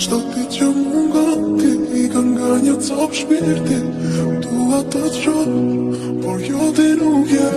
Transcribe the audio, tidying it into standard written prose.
Çdo ditë që mungon ti Ikën nga një copë shpirti Dua të të shoh Por jo ti nuk je.